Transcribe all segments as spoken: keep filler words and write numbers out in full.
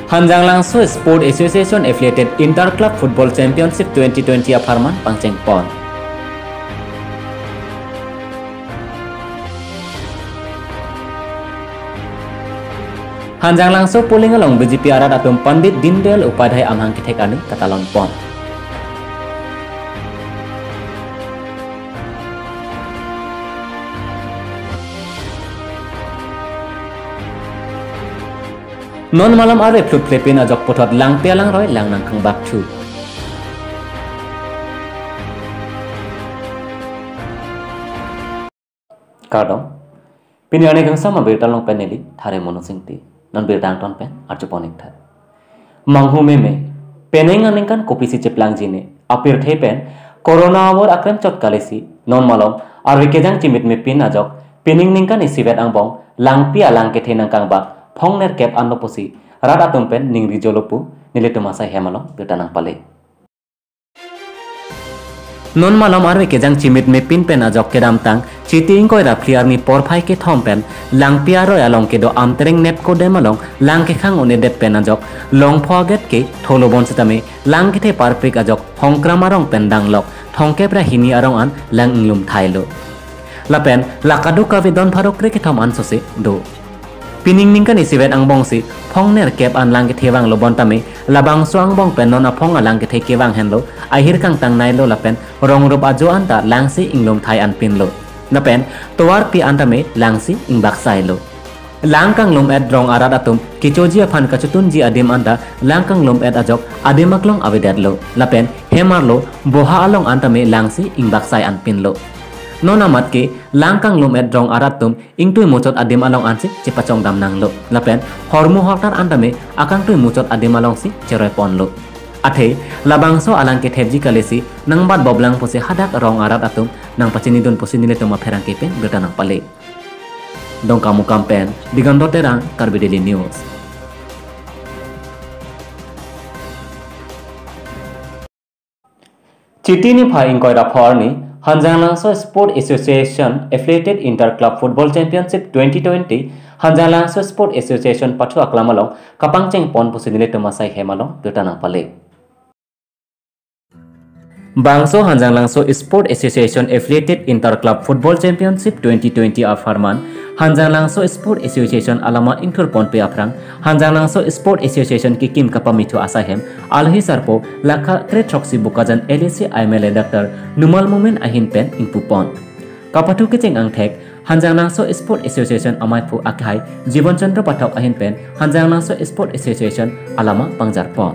Hanjanglangso Sport Association Affiliated Inter Club Football Championship twenty twenty apharman pangcheng pon. Hanjanglangso polling along B J P arat atum Pandit Deendayal Upadhyay amahang kethek arni katalon pon. Non malom arve phlup phlepin ajok puthot langpi alangroi lang nangkangbakthu. Kardom. Pini arni kangsam abirta along pen neli Thare Mono Singti. Non birta angton pen arjupon iktha. Manghu meme, penang aningkan kopisi cheplangji ne, apirthe pen corona avur akrem chot kalisi, non malom arve kejang chimit mepin ajok, pining ningkan isivet angbong langpi alang kethe nangkangbak phongnerkep anlo pusi rat atum pen ningri jolo pu nelitum asai hem along birta nangpale. Non malom arve kejang chimit mepin pen ajok kedamtang Chiti ingkoi ra phli arni porphai kethom pen Langpi aroi along kedo Amtereng NEEPCO dam along lang kekhang un-edet pen ajok longpho aget ke tholo bon setame lang kethe parpik ajok Hongkram arong pen danglok thomkep ra hini arong an lang inglum thailo. Lapen la kadokave don pharo krekethom ansose do. Pining ningkan isivet angbongsi phongnerkep an lang kethe vanglo bon tame labangso angbong pen non aphong alang kethe kevang henlo, ahir kangtang nailo lapen rongrup ajo anta langsi inglum thai anpinlo. Lapen tovarpi antame langsi ingbaksailo. Lang kanglum-et rong arat atum kechoji aphan kachotunji adim anta lang kanglum-et ajok adim aklong avedetlo. Lapen hem arlo boha along antame langsi ingbaksai anpinlo. Non amat ke lang kanglum-et rong arat atum ingtui muchot adim along ansi chepachongdam nanglo. Lapen hormu hortar antame akangtui muchot adim alongsi cheroi ponlo. Athe labangso alang kethepji kalisi nangbat boblang pusi hadak rong arat atum nangpachinidun pusi nelitum apherangke pen birta nangpale. Dongkamukam pen Digandot Terang, Karbi Daily News. Chiti niphai ingkoi ra pho arni Hanjanglangso Sport Association Affiliated Inter Club Football Championship twenty twenty Hanjanglangso Sport Association pathu aklam along kapangcheng pon pusi nelitum asai hem along birta nangpale. Bangso Hanjanglangso Sport Association Affiliated Inter Club Football Championship twenty twenty apharman Hanjanglangso Sport Association alama ingthur ponpe aphrang Hanjanglangso Sport Association kekim kapamithu asai hem alohi sarpo lakha kre throksi Bokajan L A C M L A Doctor Numal Momin ahin pen ingpu pon. Kapathu kecheng angthek Hanjanglangso Sport Association amaiphu akhai Jiban Chandra Pathak ahin pen Hanjanglangso Sport Association alama pangjar pon.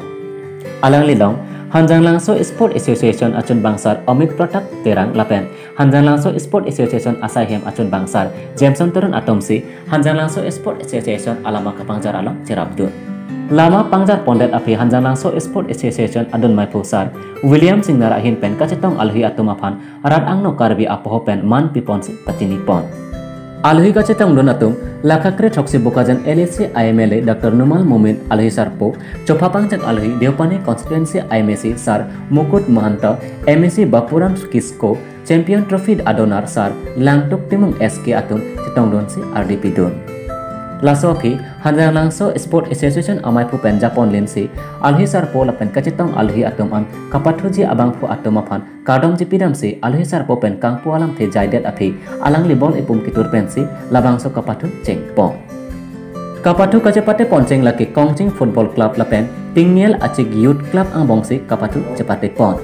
Alanglilong Hanjanglangso Sport Association achunbangsar Amit Pratap Terang lapen Hanjanglangso Sport Association asai hem achunbangsar Jameson Teron atumsi Hanjanglangso Sport Association alama kapangjar along cherapdun. Lama pangjar pondet aphi Hanjanglangso Sport Association adun maiphu sar William Singnar ahin pen kachetong alohi atum aphan rat angno Karbi apoho pen man piponsi pachini pon. Alohi kachetongdun atum lakha kre throksi Bokajan L A C M L A Doctor Numal Momin alohi sarpo, chopha pangcheng alohi Deopani constituency M A C sar Mukut Mahanta, M A C Bapuram Kisko, Champion Trophy adonar sar Langtuk Timung S K atum chetongdunsi ardi pidun. Laso aphi Hanjanglangso Sport Association amaiphu pen japon linsi alohi sarpo lapen kachetong alohi atum an kapathuji abangphu atum aphan kardom chipidamsi alohi sarpo pen kangpu alamthe jaidet aphi alangli bol ipum kitur pensi labangso kapathu cheng pon. Kapathu kachepate poncheng lake Kongching Football Club lapen Tingnial Achik Youth Club angbongsi kapathu chepate pon.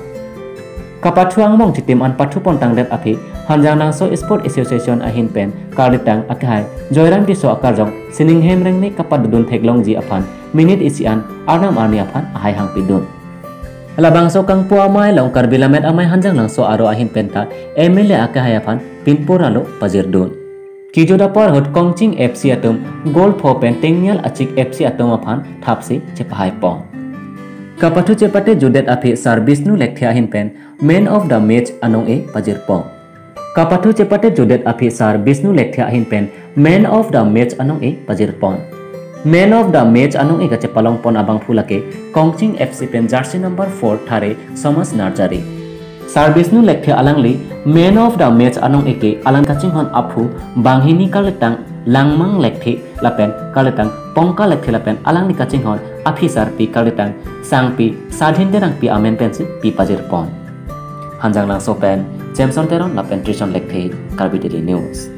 Kapathu angbong chitim an pathu pontangdet aphi Hanjanglangso Sport Association ahin pen karditang akhai Joyram Tisso akarjong sining hem rengne kapadodun theklongji aphan minute isi an arnam arni aphan ahai hangpidun. Labangso kangpu amei along Karbi Lammet Amei Hanjanglangso aro ahin penta M L A akhai aphan pinpur alo pajirdun. Kijut apor ahut Kongching F C atum goal pho pen Tingnial Achik F C atum aphan thapsi chepahai pon. Kapathu chepate jutdet aphi sar Bishnu Lekthe ahin pen Man of the Match anong-e pajir pon. Kapathu chepate jutdet aphi sar Bishnu Lekthe ahin pen Man of the Match anong-e pajir pon. Man of the Match anong-e kachepalong pon abangphu lake Kongching F C pen jersey number four thare Somas Narjari. Sar Bishnu Lekthe alangli Man of the Match anong-e ke alang kachinghon aphu banghini kalitang Langmang Lekthe lapen kalitang Pongka Lekthe lapen alangli kachinghon aphi sarpi kalitang sangpi Sadhin Terangpi amen pensi pi pajirpon. Hanjanglangso pen Jameson Teron lapen Trison Lekthe, Karbi Daily News.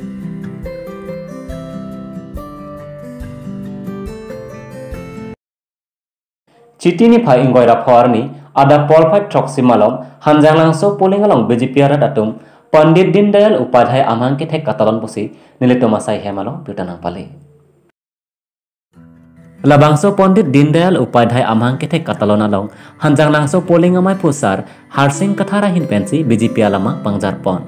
Chiti niphai ingkoi ra pho arni adap porphai throksi malom Hanjanglangso polling along B J P arat atum Pandit Deendayal Upadhyay amahang kethek katalon pusi nelitum asai hem along birta nangpale. Labangso Pandit Deendayal Upadhyay amahang kethek katalon along Hanjanglangso polling amaiphu sar Harsing Kathar ahin pensi B J P alam pangjarpon.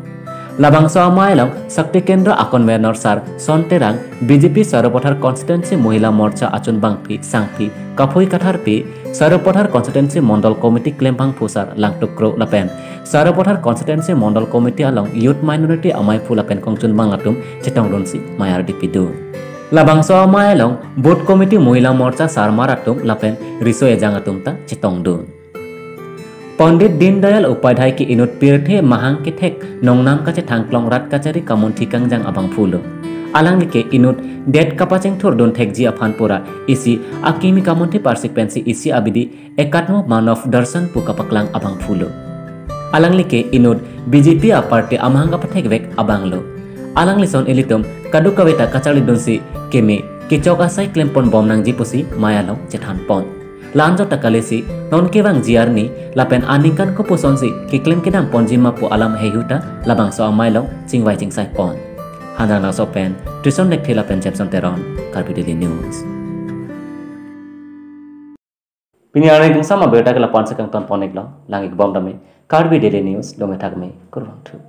Labangso amei along Shakti Kendra a convenor sar Son Terang, B J P Sarupathar Constituency Mohila Morcha achunbangpi sangpi Kaphui Katharpi, Sarupathar Constituency Mondol Committee klembangphu sar Langtuk Kro lapen Sarupathar Constituency Mondol Committee along Youth Minority amaiphu lapen kongchunbang atum chetongdunsi mei ardi pidun. Labangso amei along Booth Committee Mohila Morcha sarmar atum lapen riso ejang atum ta chetongdun. Pandit Deendayal Upadhyay ke inut pirthe mahang kethek nongnam kachethang klong rat kachari kamunthi kangjang abangphu lo. Alangli ke inut det kapachingthurdun thekji aphan pura isi akimi kamunthi parsik pensi isi abidi Ekatmo Manav Darshan pu kapaklang abangphu lo. Alangli ke inut B J P a party amahang kapathekvek abang lo. Alanglison ilitum kadokave ta kacharlidunsi keme kechok asai klempon bom nangji pusi mei along chethanpon. La-anchot ta kalisi non kevangji arni lapen aningkan kopusonsi keklem kedam ponji ma pu alam heihui ta labangso amei along chingvai chingsaipon. Hanjanglangso pen Trison Lekthe lapen Jameson Teron, Karbi Daily News. Pini arni kangsam abirta ke la-ansi kangtonpon-iklo, lang-ik bom dame, Karbi Daily News, dome thakme, kurvangthu.